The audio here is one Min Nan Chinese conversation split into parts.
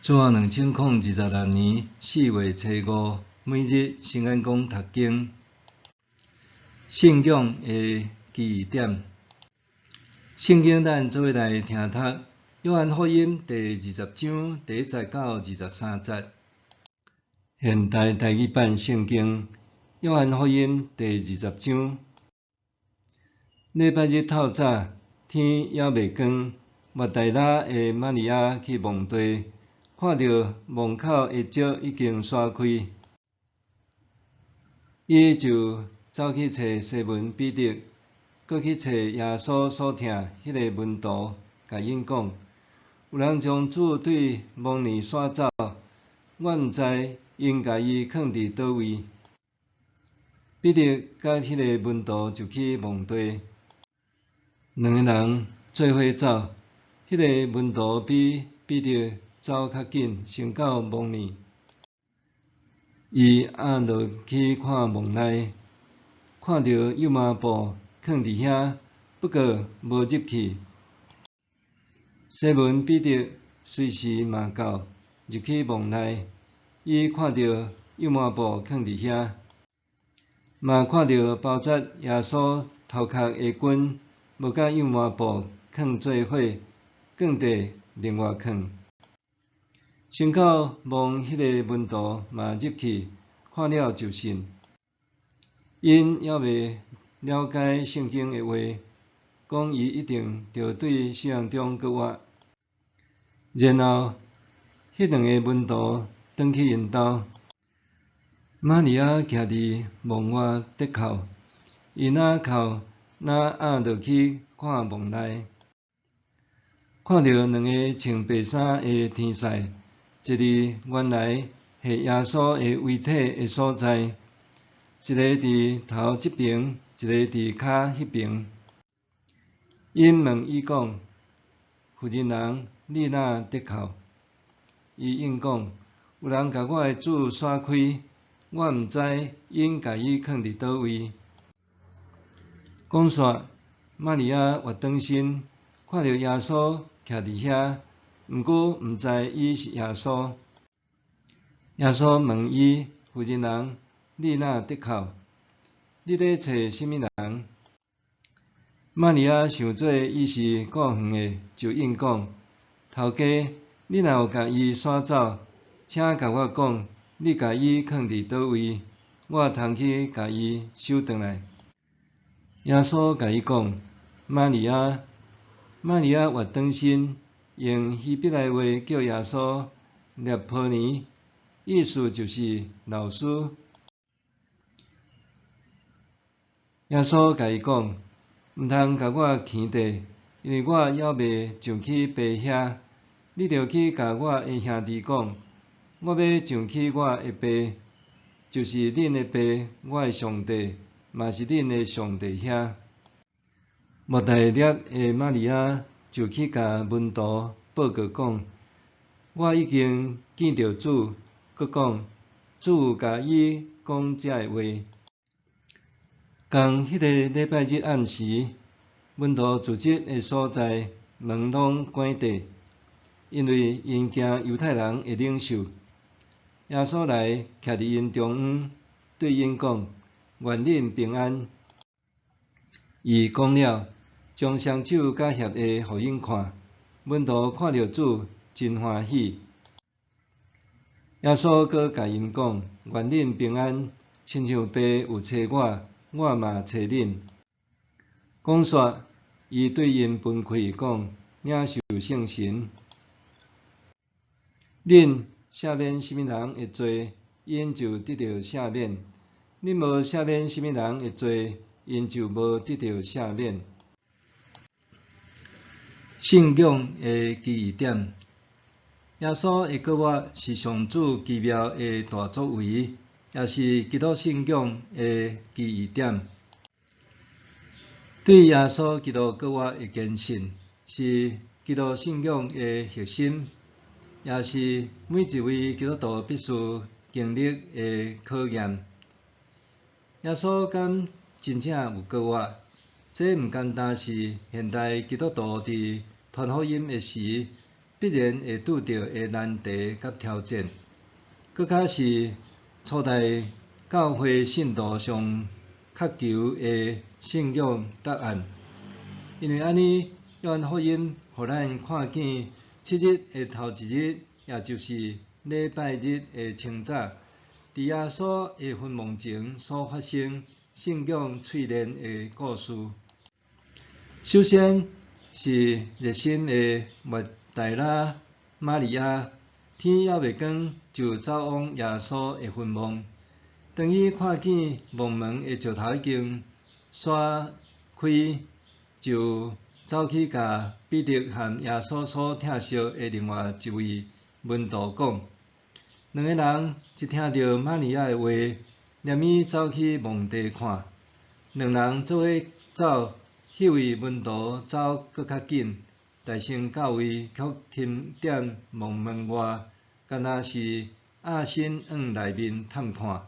主後2026年4月初五，每日聖言講讀經。信仰的奇異點。聖經咱做伙來聽讀《約翰福音》第20章第1節到23節。現代台語版聖經《約翰福音》第二十章。禮拜日透早，天猶未光，抹大拉的瑪利亞去墓地，看著墓口的石已經徙開，伊就走去揣西門彼得，閣去揣耶穌所疼彼个門徒，共𪜶講：有人將主對墓內徙走，阮毋知𪜶共伊囥佇佗位。彼得佮彼个門徒就去墓地，兩个人做伙走，彼个門徒比彼得走較緊，先到墓內。伊按落去看墓內，看著油麻布囥佇遐，不過無入去。西門彼得隨時嘛到，入去墓內，伊看著油麻布囥佇遐，嘛看著包紮耶穌頭殼的巾，無佮油麻布囥做伙，囥佇另外囥。先到墓彼个門徒嘛入去，看了就信。𪜶猶未了解聖經的話，講伊一定著對死人中閣活。然後，彼兩个門徒轉去𪜶兜。瑪利亞徛佇墓外咧哭，伊若哭若按落去看墓內，看著兩个穿白衫的天使，坐佇原來下耶穌的遺體的所在，一个佇頭這爿，一个佇跤彼爿。𪜶問伊講：婦人人，你哪咧哭？伊應講：有人共我的主徙開，我毋知𪜶共伊囥佇佗位。講煞，瑪利亞越轉身，看著耶穌徛佇遐，毋過毋知伊是耶穌。耶穌問伊：婦人人，你哪咧哭？你咧揣啥物人？瑪利亞想做伊是顧園的，就應講：頭家，你若有共伊徙走，請共我講，你共伊囥佇佗位，我通去共伊收轉來。耶穌共伊講：瑪利亞。瑪利亞越轉身，用希伯來話叫耶穌辣波尼，意思就是老師。耶穌共伊講：毋通共我牽著，因為我猶未上去爸遐。你著去共我的兄弟講，我欲上去我的爸，就是恁的爸，我的上帝，嘛是恁的上帝遐。抹大拉的瑪利亞就去共門徒報告講：我已經見著主，閣講主有共伊講這个話。仝彼个禮拜日暗時，門徒聚集的所在門攏關著，因為𪜶驚猶太人的領袖。耶穌來徛佇𪜶中央，對𪜶講：願恁平安。伊講了，將雙手佮額下予𪜶看。門徒看著主，真歡喜。耶穌閣共𪜶講：願恁平安，親像爸有差我，我嘛差恁。講煞，伊對𪜶噴氣講：領受聖神。恁赦免啥物人的罪，𪜶就得著赦免；恁無赦免啥物人的罪，𪜶就無得著赦免。信仰的奇異點，耶穌的復活是上主奇妙的大作為，也是基督信仰的奇異點。對耶穌基督復活的堅信，是基督信仰的核心，也是每一位基督徒必須經歷的考驗。耶穌敢真正有復活？這毋單單是現代基督徒佇傳福音的時，必然會拄著的難題佮挑戰，閣較是初代教會信徒上渴求的信仰答案。因為按呢，約翰福音予咱看見七日的頭一日，也就是禮拜日的清早，佇耶穌的墳墓前所發生信仰淬煉的故事。首先是熱心的抹大拉瑪利亞，天猶未光就走往耶穌的墳墓。當伊看見墓門的石頭已經徙開，就走去共彼得和耶穌所疼惜的另外一位門徒講。兩个人一聽著瑪利亞的話，連鞭走去墓地看。兩人做伙走，彼位門徒走閣較緊，大聲到位，卻停佇墓門外，敢若是壓身往內面探看。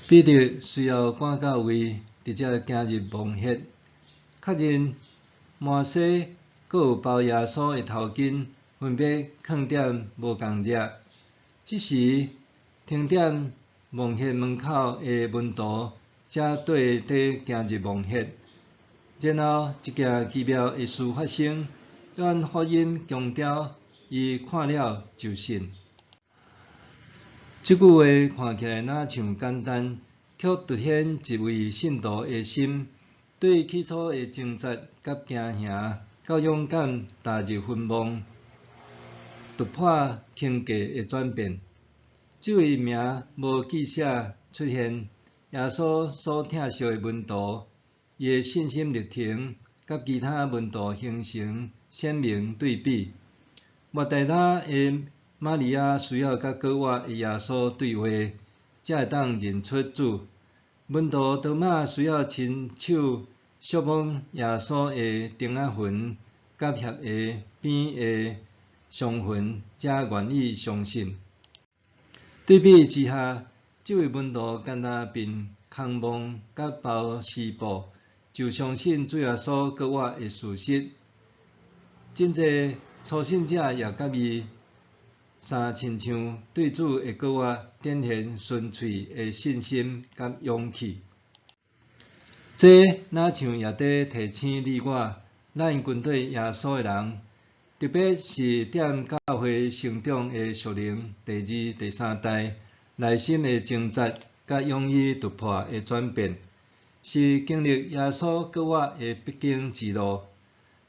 彼得隨後趕到位，直接行入墓穴，確認摩西閣有包耶穌的頭巾，分別囥佇無仝隻。這時，停佇墓穴門口的門徒才綴底行入墓穴。然後，一件奇妙的事發生，約翰福音強調，伊看了就信。這句話看起來若像簡單，卻凸顯一位信徒的心，對起初的掙扎佮驚嚇，到勇敢踏入墳墓，突破框架的轉變。這位名無記寫出現，耶穌所疼惜的門徒，伊的信心歷程，佮其他門徒形成鮮明對比。抹大拉的瑪利亞需要佮復活的耶穌對話，才會當認出主。門徒多馬需要親手觸摸耶穌的釘仔痕，佮額的邊的傷痕，才願意相信。對比之下，這位門徒干焦憑空夢佮包屍布，就相信主耶穌復活的事實。真濟初信者也佮伊相親像，對主的復活展現純粹的信心佮勇氣。這若像也佇提醒你我，咱跟綴耶穌的人，特別是踮教會成長的屬靈第二、第三代，內心的掙扎佮勇於突破的轉變，是經歷耶穌復活的必經之路。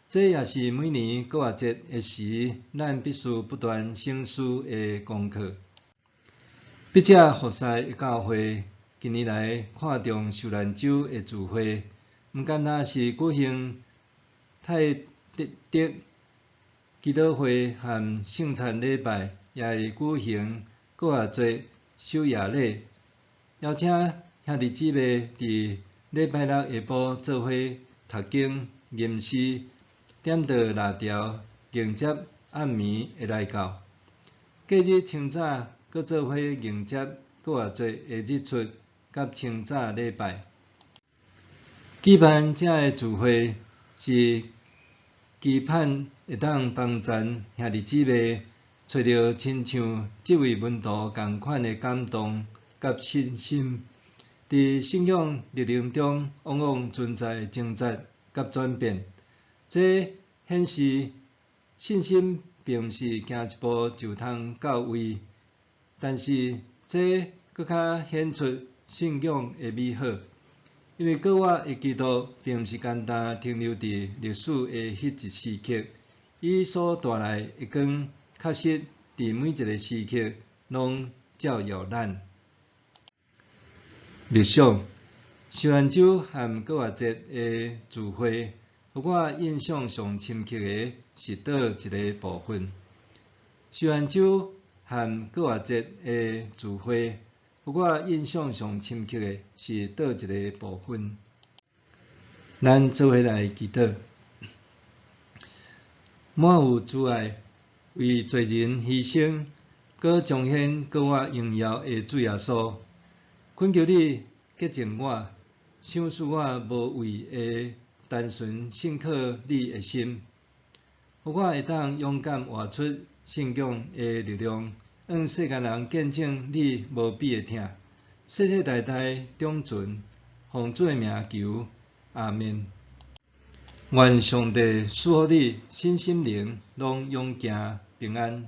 這也是每年復活節的時，咱必須不斷省思的功課。筆者服侍的教會近年來看重受難週的聚會，毋干焦是舉行泰德祈禱會和聖餐禮拜，也會舉行復活節守夜禮，邀請兄弟姊妹佇禮拜六下晡做伙讀經、吟詩、點著蠟燭，迎接暗暝的來到。隔日清早，閣做伙迎接復活節的日出佮清早禮拜。舉辦這个聚會是期盼會當幫贊兄弟姊妹揣著親像這位門徒仝款的感動佮信心，佇信仰歷程中往往存在掙扎佮轉變。這顯示信心並毋是行一步就通到位，但是這閣較顯出信仰的美好。因為復活的基督並毋是干焦停留佇歷史的彼一時刻，伊所帶來的光，確實佇每一个時刻攏照耀咱。默想，受難週和復活節的聚會，予我印象上深刻的是佗一个部分？受難週和復活節的聚會，予我印象上深刻的是佗一个部分？咱做伙來祈禱，滿有慈愛，為罪人犧牲，閣彰顯復活榮耀的主耶穌，懇求你潔淨我，賞賜我無偽的單純信靠你的心，予我會當勇敢活出信仰的力量，讓世間人見證你無比的疼，世世代代長存，奉主的名求，阿們。願上帝賜福你，身心靈攏勇健平安。